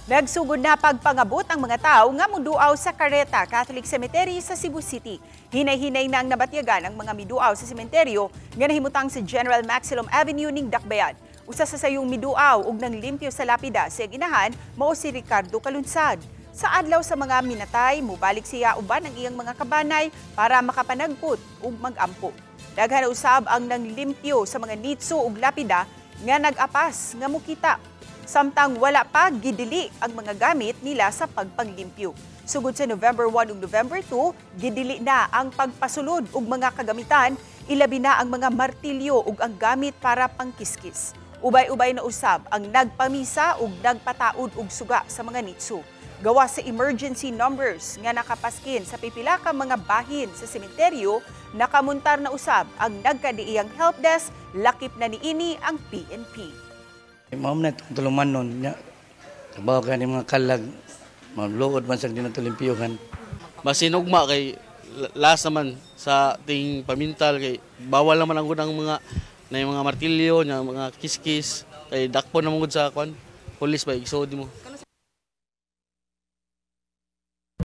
Nagsugod na pagpangabot ang mga tao nga muduaw sa Carreta Catholic Cemetery sa Cebu City. Hinay-hinay na ang nabatyagan ang mga miduaw sa sementeryo nga nahimutang sa General Maxilom Avenue ning Dakbayan. Usa sa sayong miduaw ug nang limpyo sa lapida sa iyang inahan mao si Ricardo Kalunsad. Sa adlaw sa mga minatay, mubalik siya uban ang iyang mga kabanay para makapanagpot ug magampo. Daghan usab ang nanglimpyo sa mga nitso ug lapida nga nag-apas nga mukita. Samtang wala pa gidili ang mga gamit nila sa pagpanglimpyo. Sugod sa November 1 ug November 2, gidili na ang pagpasulod og mga kagamitan, ilabi na ang mga martilyo ug ang gamit para pangkiskis. Ubay-ubay na usab ang nagpamisa ug nagpataod og suga sa mga nitso. Gawa sa emergency numbers nga nakapaskin sa pipila ka mga bahin sa sementeryo, nakamuntar na usab ang nagkadiiyang help desk, lakip na niini ang PNP. Mao na itong tulumanon niya. Kabaw ka ni mga kalag, maluod man sa di na limpyuhan. Masinugma kay last naman sa ting pamintal kay bawal naman ang gunang mga na yung mga martilyo nya, mga kiskis, kay dakpo na gud sa kwan, pulis ba, igsood mo.